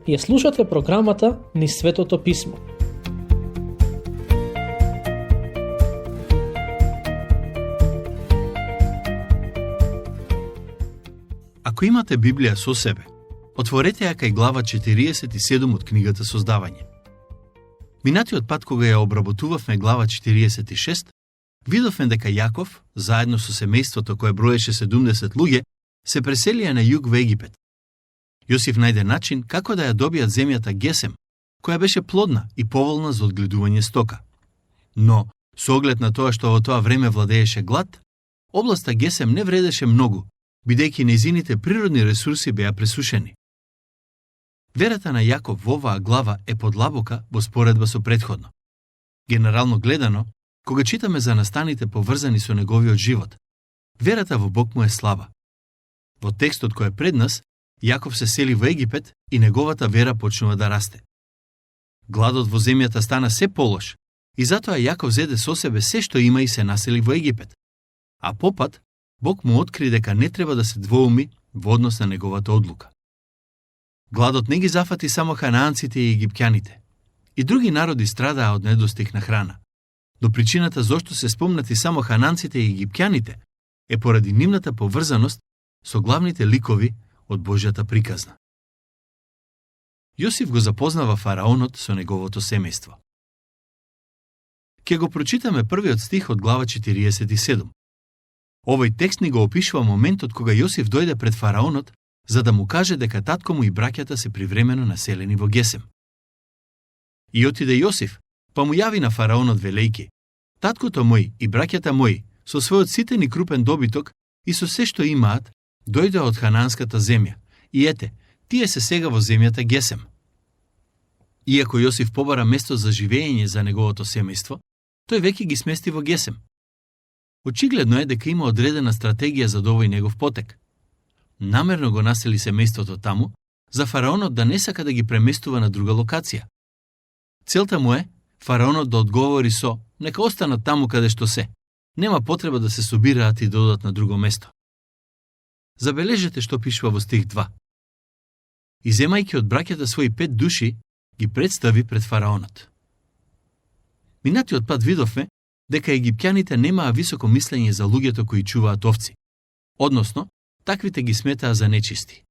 Ја слушате програмата Низ Светото Писмо. Ако имате Библија со себе, отворете ја кај глава 47 од книгата Создавање. Минатиот пат кога ја обработувавме глава 46, видовме дека Јаков, заедно со семејството кое броеше 70 луѓе, се преселија на југ во Египет. Јосиф најде начин како да ја добијат земјата Гесем, која беше плодна и поволна за одгледување стока. Но, со оглед на тоа што во тоа време владееше глад, областа Гесем не вредеше многу, бидејќи нејзините природни ресурси беа пресушени. Верата на Јаков во оваа глава е подлабока во споредба со претходно. Генерално гледано, кога читаме за настаните поврзани со неговиот живот, верата во Бог му е слаба. Во текстот кој е пред нас, Јаков се сели во Египет и неговата вера почнува да расте. Гладот во земјата стана се полош и затоа Јаков зеде со себе се што има и се насели во Египет. А попат, Бог му откри дека не треба да се двоуми во однос на неговата одлука. Гладот не ги зафати само ханаанците и египтјаните. И други народи страдаа од недостиг на храна. Но причината зошто се спомнати само ханаанците и египтјаните е поради нивната поврзаност со главните ликови од Божјата приказна. Јосиф го запознава фараонот со неговото семејство. Ке го прочитаме првиот стих од глава 47. Овој текст ни го опишува моментот кога Јосиф дојде пред фараонот за да му каже дека татко му и браќата се привремено населени во Гесем. И отиде Јосиф, па му јави на фараонот велејки: таткото мој и браќата мои со својот ситен и крупен добиток и со се што имаат, дојдоа од хананската земја, и ете, тие се сега во земјата Гесем. Иако Јосиф побара место за живење за неговото семејство, тој веќе ги смести во Гесем. Очигледно е дека има одредена стратегија за овој негов потек. Намерно го насели семејството таму, за фараонот да не сака да ги преместува на друга локација. Целта му е фараонот да одговори со: нека останат таму каде што се. Нема потреба да се собираат и да одат на друго место. Забележете што пишува во стих 2. И земајќи од браќата своји 5 души, ги представи пред фараонот. Минатиот пат видовме дека египтјаните немаа високо мислење за луѓето кои чуваат овци. Односно, таквите ги сметаа за нечисти.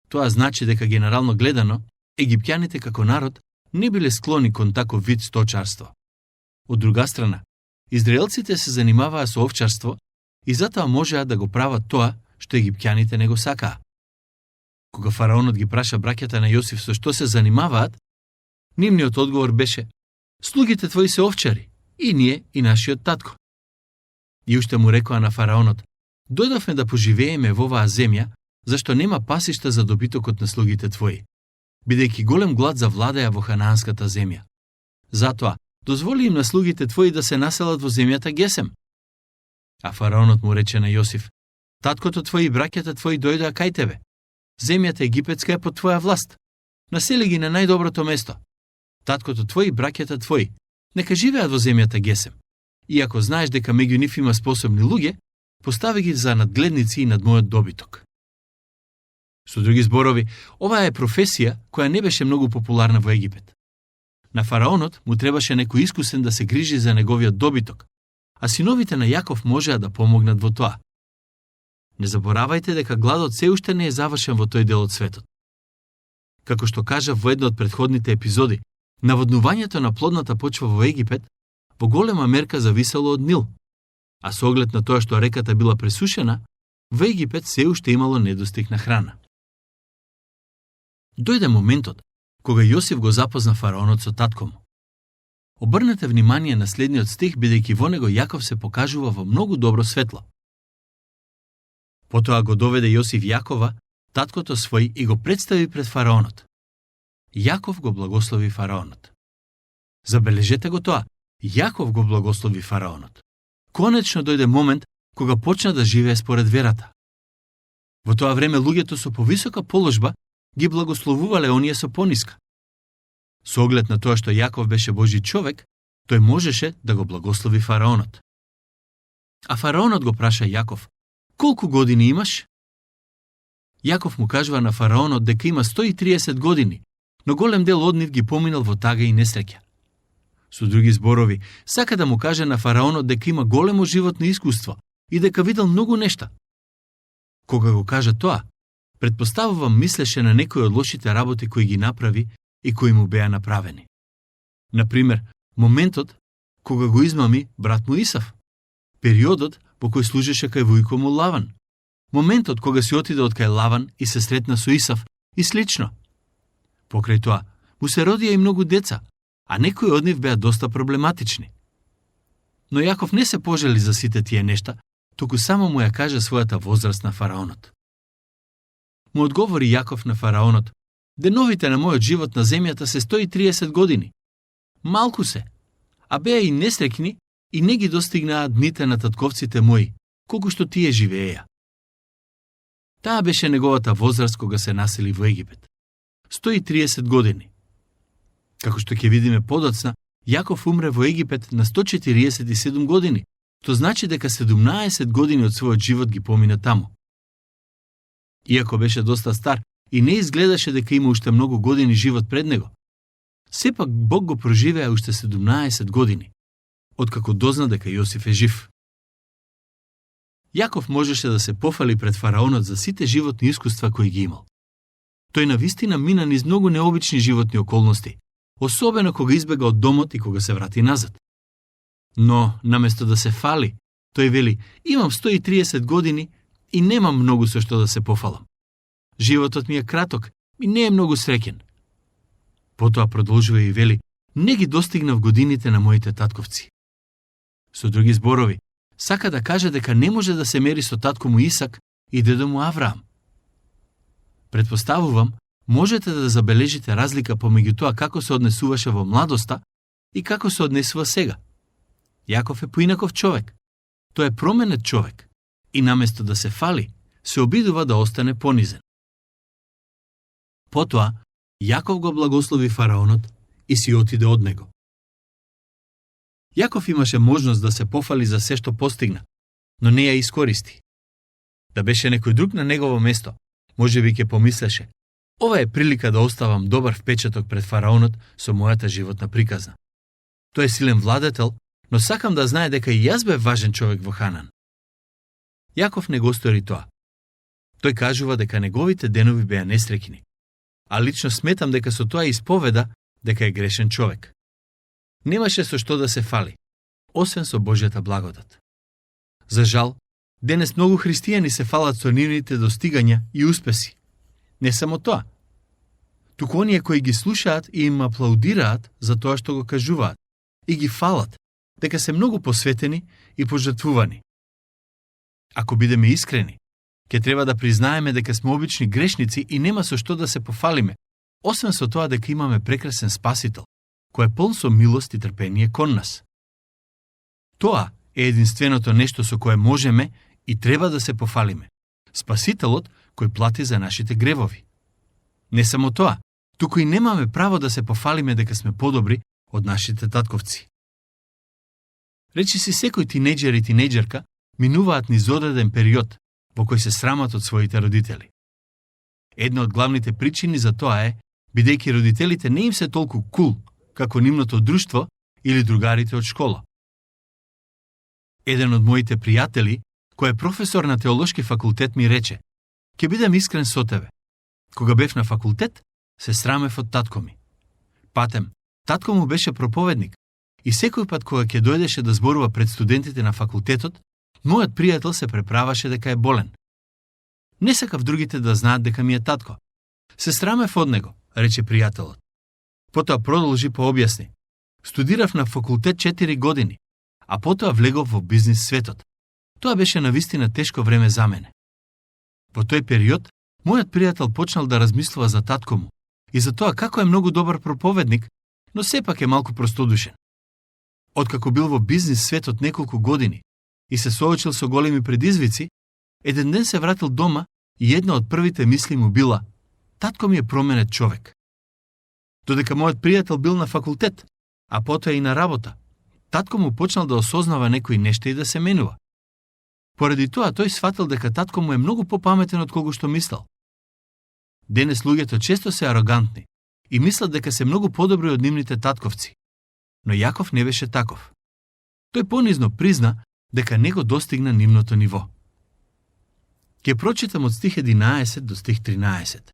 Тоа значи дека генерално гледано, египтјаните како народ не биле склони кон таков вид сточарство. Од друга страна, израелците се занимаваа со овчарство и затоа можеа да го прават тоа што египтјаните не го сакаа. Кога фараонот ги праша браќата на Јосиф со што се занимаваат, нивниот одговор беше: слугите твои се овчари, и ние, и нашиот татко. И уште му рекоа на фараонот: дојдовме да поживееме во оваа земја, зашто нема пасишта за добитокот на слугите твои, бидејќи голем глад завладеа во ханаанската земја. Затоа, дозволи им на слугите твои да се населат во земјата Гесем. А фараонот му рече на Јосиф: таткото твои и браќата твои дојдоа кај тебе. Земјата египетска е под твоја власт. Насели ги на најдоброто место. Таткото твој и браќата твои нека живеат во земјата Гесем. И ако знаеш дека меѓу нив има способни луѓе, постави ги за надгледници и над мојот добиток. Со други зборови, оваа е професија која не беше многу популарна во Египет. На фараонот му требаше некој искусен да се грижи за неговиот добиток, а синовите на Јаков можеа да помогнат во тоа. Не заборавајте дека гладот се уште не е завршен во тој дел од светот. Како што кажав во една од претходните епизоди, наводнувањето на плодната почва во Египет во голема мерка зависело од Нил, а со оглед на тоа што реката била пресушена, во Египет се уште имало недостиг на храна. Дојде моментот кога Јосиф го запозна фараонот со татко му. Обрнете внимание на следниот стих, бидејќи во него Јаков се покажува во многу добро светло. Потоа го доведе Јосиф Јакова, таткото свој, и го представи пред фараонот. Јаков го благослови фараонот. Забележете го тоа, Јаков го благослови фараонот. Конечно дојде момент кога почна да живее според верата. Во тоа време луѓето со повисока положба ги благословувале оние со пониска. Со оглед на тоа што Јаков беше Божи човек, тој можеше да го благослови фараонот. А фараонот го праша Јаков: колку години имаш? Јаков му кажува на фараонот дека има 130 години но голем дел од нив ги поминал во тага и несреќа. Со други зборови, сака да му каже на фараонот дека има големо животно искуство и дека видел многу нешта. Кога го кажа тоа, предпоставувам мислеше на некои од лошите работи кои ги направи и кои му беа направени. Например, моментот кога го измами брат му Исав, периодот во кој служеше кај војко му Лаван, моментот кога си отиде од кај Лаван и се сретна со Исав и слично. Покрај тоа, му се родија и многу деца, а некои од нив беа доста проблематични. Но Јаков не се пожали за сите тие нешта, туку само му ја кажа својата возраст на фараонот. Му одговори Јаков на фараонот: деновите на мојот живот на земјата се 130 години. Малку се, а беа и несрекни и не ги достигнаа дните на татковците мои, колку што тие живееја. Таа беше неговата возраст кога се насели во Египет. 130 години. Како што ќе видиме подоцна, Јаков умре во Египет на 147 години, што значи дека 17 години од својот живот ги помина таму. Иако беше доста стар и не изгледаше дека има уште многу години живот пред него, сепак Бог го проживеа уште 17 години, откако дозна дека Јосиф е жив. Јаков можеше да се пофали пред фараонот за сите животни искуства кои ги имал. Тој навистина мина низ многу необични животни околности, особено кога избега од домот и кога се врати назад. Но, наместо да се фали, тој вели: имам 130 години и немам многу со што да се пофалам. Животот ми е краток и не е многу среќен. Потоа продолжува и вели: не ги достигнав годините на моите татковци. Со други зборови, сака да каже дека не може да се мери со татко му Исак и дедо му Авраам. Предпоставувам, можете да забележите разлика помеѓу тоа како се однесуваше во младоста и како се однесува сега. Јаков е поинаков човек. Тој е променет човек и наместо да се фали, се обидува да остане понизен. Потоа, Јаков го благослови фараонот и си отиде од него. Јаков имаше можност да се пофали за се што постигна, но не ја искористи. Да беше некој друг на негово место, можеби ќе помислеше: ова е прилика да оставам добар впечаток пред фараонот со мојата животна приказна. Тој е силен владетел, но сакам да знае дека и јас бев важен човек во Ханан. Јаков не го стори тоа. Тој кажува дека неговите денови беа несреќни, а лично сметам дека со тоа исповеда дека е грешен човек. Немаше со што да се фали, освен со Божјата благодат. За жал, денес многу христијани се фалат со нивните достигања и успеси. Не само тоа, туку оние кои ги слушаат и им аплаудираат за тоа што го кажуваат и ги фалат дека се многу посветени и пожртвувани. Ако бидеме искрени, ќе треба да признаеме дека сме обични грешници и нема со што да се пофалиме, освен со тоа дека имаме прекрасен Спасител, кој е полн со милост и трпение кон нас. Тоа е единственото нешто со кое можеме и треба да се пофалиме. Спасителот кој плати за нашите гревови. Не само тоа, туку и немаме право да се пофалиме дека сме подобри од нашите татковци. Речи си, секој тинејџер и тинејџерка минуваат низ одреден период во кој се срамат од своите родители. Една од главните причини за тоа е бидејќи родителите не им се толку кул како нивното друштво или другарите од школа. Еден од моите пријатели, кој е професор на теолошки факултет, ми рече: ќе бидем искрен со тебе. Кога бев на факултет, се срамев од татко ми. Патем, татко му беше проповедник и секој пат кога ќе дојдеше да зборува пред студентите на факултетот, мојот пријател се преправаше дека е болен. Не сакав другите да знаат дека ми е татко. Се срамев од него, рече пријателот. Потоа продолжи па објасни: студирав на факултет 4 години, а потоа влегов во бизнис светот. Тоа беше навистина тешко време за мене. Во тој период, мојот пријател почнал да размислува за татко му и за тоа како е многу добар проповедник, но сепак е малку простодушен. Откако бил во бизнис светот неколку години и се соочил со големи предизвици, еден ден се вратил дома и една од првите мисли му била: татко ми е променет човек. Додека мојот пријател бил на факултет, а потоа и на работа, татко му почнал да осознава некои нешта и да се менува. Поради тоа тој сфатил дека татко му е многу попаметен од колку што мислел. Денес луѓето често се арогантни, и мислат дека се многу подобри од нивните татковци. Но Јаков не беше таков. Тој понизно призна дека не го достигна нивното ниво. Ке прочитам од стих 11 до стих 13.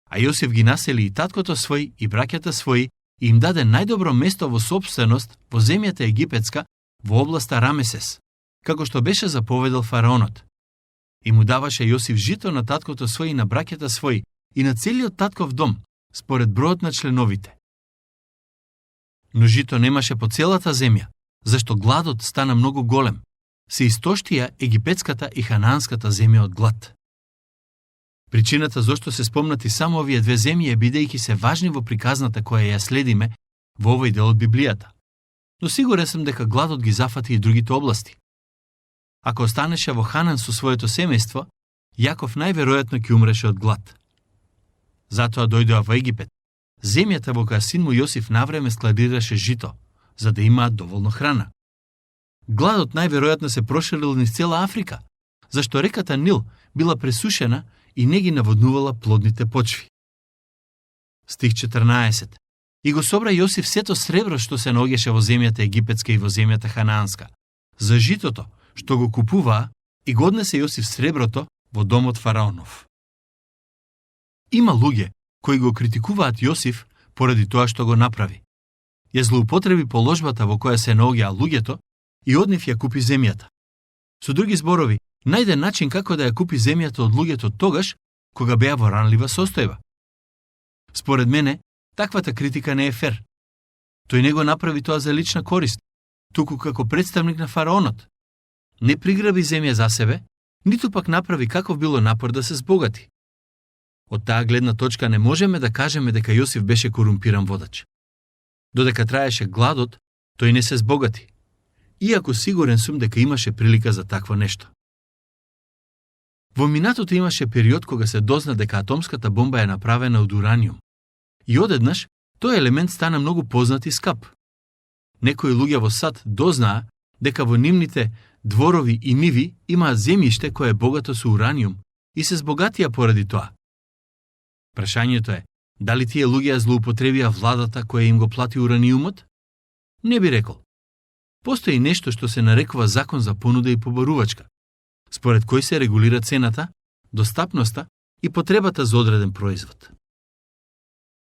А Јосиф ги насели и таткото свој и браќата своји и им даде најдобро место во собственост во земјата египетска во областа Рамесес, како што беше заповедал фараонот. И му даваше Јосиф жито на таткото свој и на браќата своји и на целиот татков дом, според бројот на членовите. Но жито немаше по целата земја, зашто гладот стана многу голем. Се истоштија египетската и хананската земја од глад. Причината зошто се спомнати само овие две земји е бидејќи се важни во приказната која ја следиме во овој дел од Библијата. Но сигурен сум дека гладот ги зафати и другите области. Ако останеше во Ханан со своето семејство, Јаков најверојатно ќе умреше од глад. Затоа дојдоа во Египет, земјата во која син му Јосиф навреме складираше жито, за да имаат доволно храна. Гладот најверојатно се проширил низ цела Африка, зашто реката Нил била пресушена и не ги наводнувала плодните почви. Стих 14. И го собра Јосиф сето сребро што се наоѓаше во земјата египетска и во земјата хананска, за житото што го купуваа, и го однесе Јосиф среброто во домот фараонов. Има луѓе кои го критикуваат Јосиф поради тоа што го направи. Ја злоупотреби положбата во која се наоѓаа луѓето и од нив ја купи земјата. Со други зборови, најде начин како да ја купи земјата од луѓето тогаш, кога беа во ранлива состојба. Според мене, таквата критика не е фер. Тој не го направи тоа за лична корист, туку како представник на фараонот. Не приграби земја за себе, ниту пак направи каков било напор да се збогати. Од таа гледна точка не можеме да кажеме дека Јосиф беше корумпиран водач. Додека траеше гладот, тој не се збогати, иако сигурен сум дека имаше прилика за такво нешто. Во минатото имаше период кога се дозна дека атомската бомба е направена од ураниум. И одеднаш, тој елемент стана многу познат и скап. Некои луѓе во САД дознаа дека во нивните дворови и ниви имаат земјиште кое е богато со ураниум и се збогатија поради тоа. Прашањето е, дали тие луѓе ја злоупотребија владата која им го плати ураниумот? Не би рекол. Постои нешто што се нарекува закон за понуда и побарувачка, според кој се регулира цената, достапноста и потребата за одреден производ.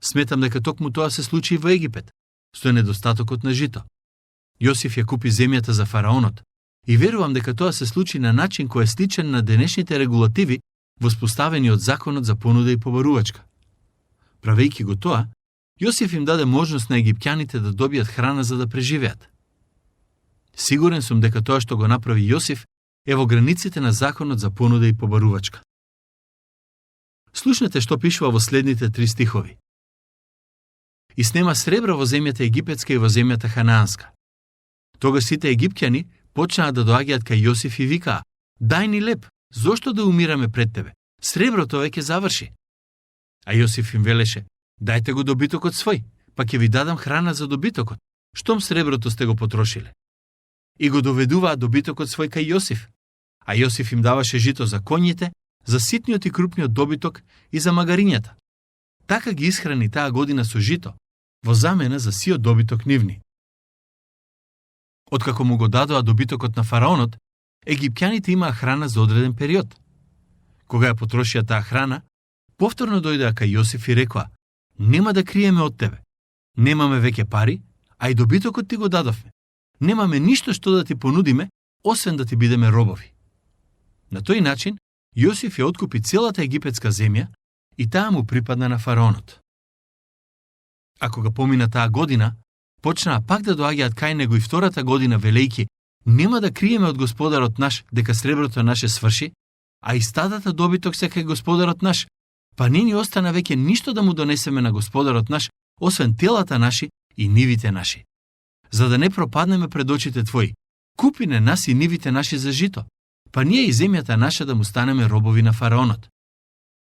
Сметам дека токму тоа се случи и во Египет, со недостатокот на жито. Јосиф ја купи земјата за фараонот и верувам дека тоа се случи на начин кој е сличен на денешните регулативи воспоставени од законот за понуда и побарувачка. Правејќи го тоа, Јосиф им даде можност на египтјаните да добијат храна за да преживеат. Сигурен сум дека тоа што го направи Јосиф е во границите на законот за понуда и побарувачка. Слушнете што пишува во следните 3 стихови. И снема сребро во земјата египетска и во земјата хананска. Тогаш сите египтјани почнаа да доаѓаат кај Јосиф и викаа: "Дај ни леп, зошто да умираме пред тебе? Среброто веќе заврши." А Јосиф им велеше: "Дајте го добитокот свој, па ќе ви дадам храна за добитокот, штом среброто сте го потрошиле." И го доведуваа добитокот свој кај Јосиф, а Јосиф им даваше жито за коњите, за ситниот и крупниот добиток и за магарињата. Така ги исхрани таа година со жито, во замена за сиот добиток нивни. Откако му го дадоа добитокот на фараонот, египтјаните имаа храна за одреден период. Кога ја потрошија таа храна, повторно дојдеа кај Јосиф и рекоа: "Нема да криеме од тебе. Немаме веќе пари, а и добитокот ти го дадовме. Немаме ништо што да ти понудиме, освен да ти бидеме робови." На тој начин, Јосиф ја откупи целата египетска земја и таа му припадна на фараонот. А кога помина таа година, почнаа пак да доаѓаат кај него и втората година велејќи: "Нема да криеме од господарот наш дека среброто наше сврши, а и стадата добиток се кај господарот наш, па не ни остана веќе ништо да му донесеме на господарот наш, освен телата наши и нивите наши. За да не пропаднеме пред очите твои, купи не нас и нивите наши за жито, па ние и земјата наша да му станеме робови на фараонот.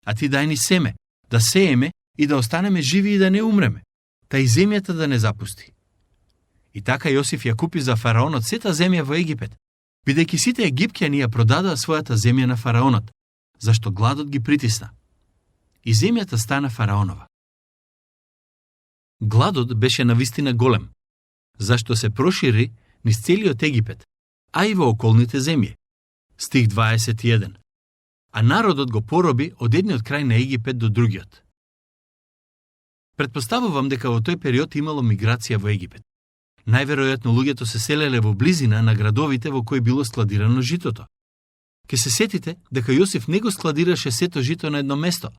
А ти дај ни семе, да сееме и да останеме живи и да не умреме, та и земјата да не запусти." И така Јосиф ја купи за фараонот сета земја во Египет, бидејќи сите египтјани ја продадоа својата земја на фараонот, зашто гладот ги притисна. И земјата стана фараонова. Гладот беше навистина голем, зашто се прошири низ целиот Египет, а и во околните земји. Стих 21. А народот го пороби од едниот крај на Египет до другиот. Предпоставувам дека во тој период имало миграција во Египет. Најверојатно луѓето се селеле во близина на градовите во кои било складирано житото. Ке се сетите дека Јосиф не го складираше сето жито на едно место,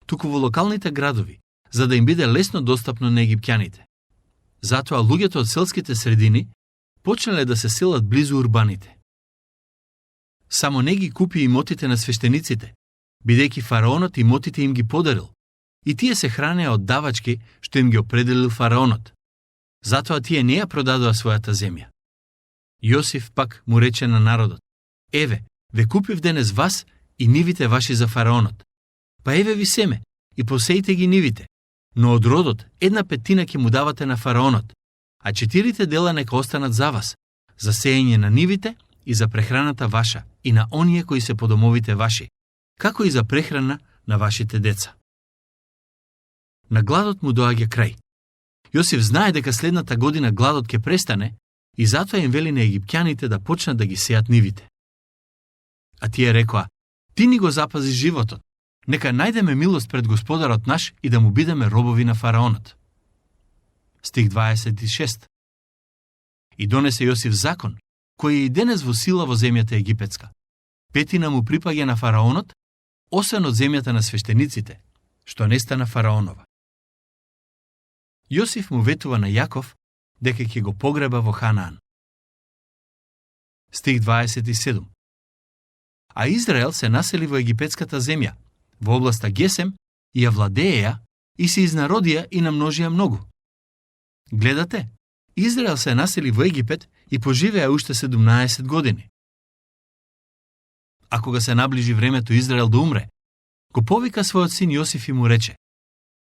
туку во локалните градови, за да им биде лесно достапно на египтјаните. Затоа луѓето од селските средини почнале да се селат близу урбаните. Само не ги купи имотите на свештениците, бидејќи фараонот имотите им ги подарил, и тие се хранеа од давачки што им ги определил фараонот. Затоа тие не ја продадоа својата земја. Јосиф пак му рече на народот: еве, ве купив денес вас и нивите ваши за фараонот. Па еве ви семе, и посејте ги нивите, но од родот 1/5 ќе му давате на фараонот, а 4 дела нека останат за вас, за сеење на нивите и за прехраната ваша и на оние кои се по домовите ваши, како и за прехрана на вашите деца. На гладот му доаѓа крај. Јосиф знае дека следната година гладот ќе престане и затоа им вели на египтјаните да почнат да ги сеат нивите. А тие рекоа: ти ни го запази животот, нека најдеме милост пред Господарот наш и да му бидеме робови на фараонот. Стих 26. И донесе Јосиф закон, кој е и денес во сила во земјата египетска. 1/5 му припаѓа на фараонот, освен од земјата на свештениците, што не стана фараонова. Јосиф му ветува на Јаков дека ќе го погреба во Ханаан. Стих 27. А Израел се насели во египетската земја, во областа Гесем, и ја владееја, и се изнародија и намножија многу. Гледате, Израел се насели во Египет и поживеа уште 17 години. А кога се наближи времето Израел да умре, го повика својот син Јосиф и му рече: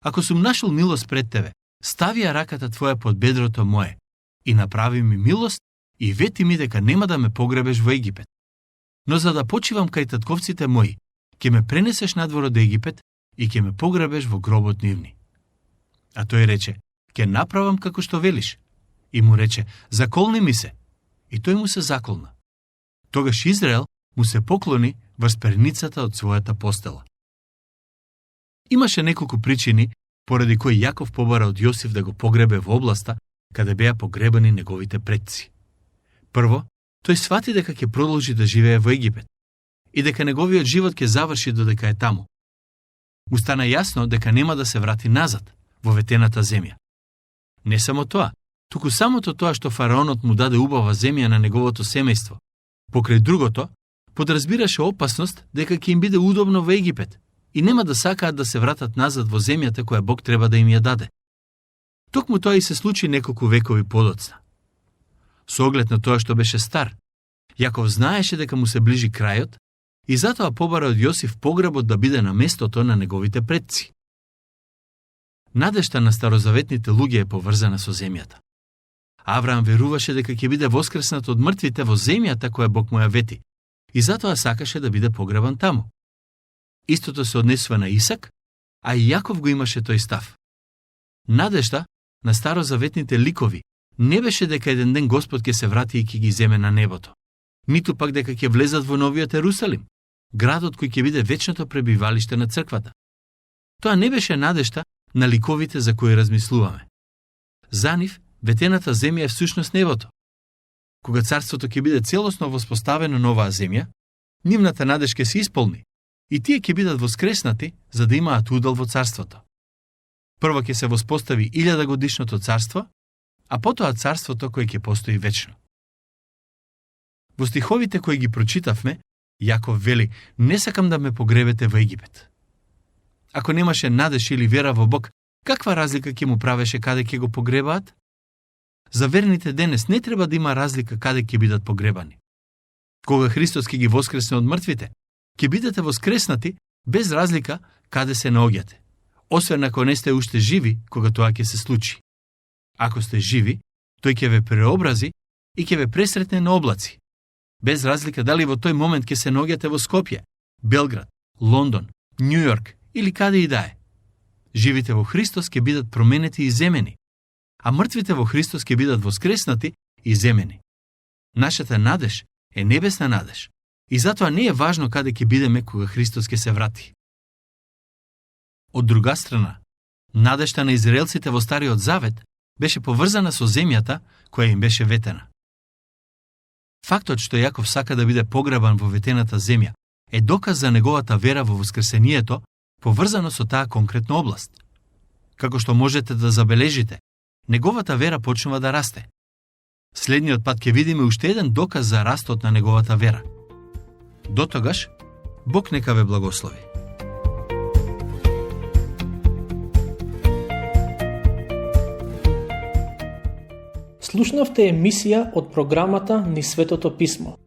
ако сум нашол милост пред тебе, стави ја раката твоја под бедрото мое и направи ми милост и вети ми дека нема да ме погребеш во Египет. Но за да почивам кај татковците мои, ќе ме пренесеш надвор од Египет и ќе ме погребеш во гробот нивни. А тој рече: ќе направам како што велиш. И му рече: заколни ми се. И тој му се заколна. Тогаш Израел му се поклони врз перницата од својата постела. Имаше неколку причини поради кои Јаков побара од Јосиф да го погребе во областа каде беа погребани неговите предци. Прво, тој свати дека ќе продолжи да живее во Египет и дека неговиот живот ќе заврши додека е таму. Му стана јасно дека нема да се врати назад во ветената земја. Не само тоа, туку самото тоа што фараонот му даде убава земја на неговото семејство, покрај другото, подразбираше опасност дека ќе им биде удобно во Египет и нема да сакаат да се вратат назад во земјата која Бог треба да им ја даде. Токму тоа и се случи неколку векови подоцна. Со оглед на тоа што беше стар, Јаков знаеше дека му се ближи крајот и затоа побара од Јосиф погребот да биде на местото на неговите предци. Надежта на старозаветните луѓе е поврзана со земјата. Авраам веруваше дека ќе биде воскреснат од мртвите во земјата која Бог му ја вети и затоа сакаше да биде погребан таму. Истото се однесува на Исак, а и Јаков го имаше тој став. Надежта на старозаветните ликови не беше дека еден ден Господ ќе се врати и ќе ги земе на небото, ниту пак дека ќе влезат во новиот Ерусалим, градот кој ќе биде вечното пребивалиште на црквата. Тоа не беше надежта на ликовите за кои размислуваме. За нив, ветената земја е всушност небото. Кога царството ќе биде целосно воспоставено на оваа земја, нивната надеж ќе се исполни и тие ќе бидат воскреснати за да имаат удел во царството. Прво ќе се воспостави 1000-годишното царство, а потоа царството кое ќе постои вечно. Во стиховите кои ги прочитавме, Јаков вели: не сакам да ме погребете во Египет. Ако немаше надеж или вера во Бог, каква разлика ќе му правеше каде ќе го погребаат? За верните денес не треба да има разлика каде ќе бидат погребани. Кога Христос ќе ги воскресне од мртвите, ќе бидете воскреснати без разлика каде се наоѓате, освен ако не сте уште живи кога тоа ќе се случи. Ако сте живи, тој ќе ве преобрази и ќе ве пресретне на облаци, без разлика дали во тој момент ќе се наоѓате во Скопје, Белград, Лондон, Њујорк или каде и да е. Живите во Христос ќе бидат променети и земени, а мртвите во Христос ќе бидат воскреснати и земени. Нашата надеж е небесна надеж и затоа не е важно каде ќе бидеме кога Христос ќе се врати. Од друга страна, надежта на израелците во Стариот Завет беше поврзана со земјата која им беше ветена. Фактот што Јаков сака да биде погребан во ветената земја е доказ за неговата вера во воскресението, поврзано со таа конкретна област. Како што можете да забележите, неговата вера почнува да расте. Следниот пат ќе видиме уште еден доказ за растот на неговата вера. Дотогаш, Бог нека ве благослови. Слушнавте емисија од програмата Низ Светото Писмо.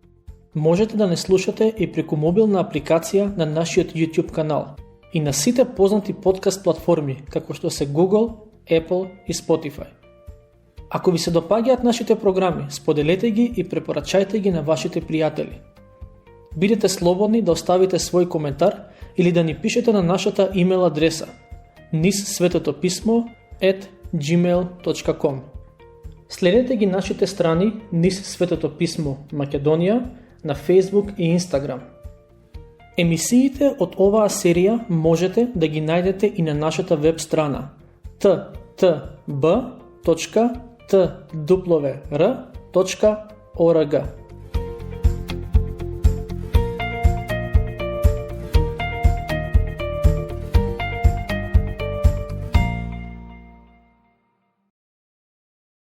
Можете да не слушате и преку мобилна апликација на нашиот YouTube канал и на сите познати подкаст платформи, како што се Google, Apple и Spotify. Ако ви се допаѓаат нашите програми, споделете ги и препорачајте ги на вашите пријатели. Бидете слободни да оставите свој коментар или да ни пишете на нашата имейл адреса nizsvetotopismo@gmail.com. Следете ги нашите страни Низ Светото Писмо Македонија на Facebook и Instagram. Емисиите од оваа серија можете да ги најдете и на нашата веб страна ttb.twr.org.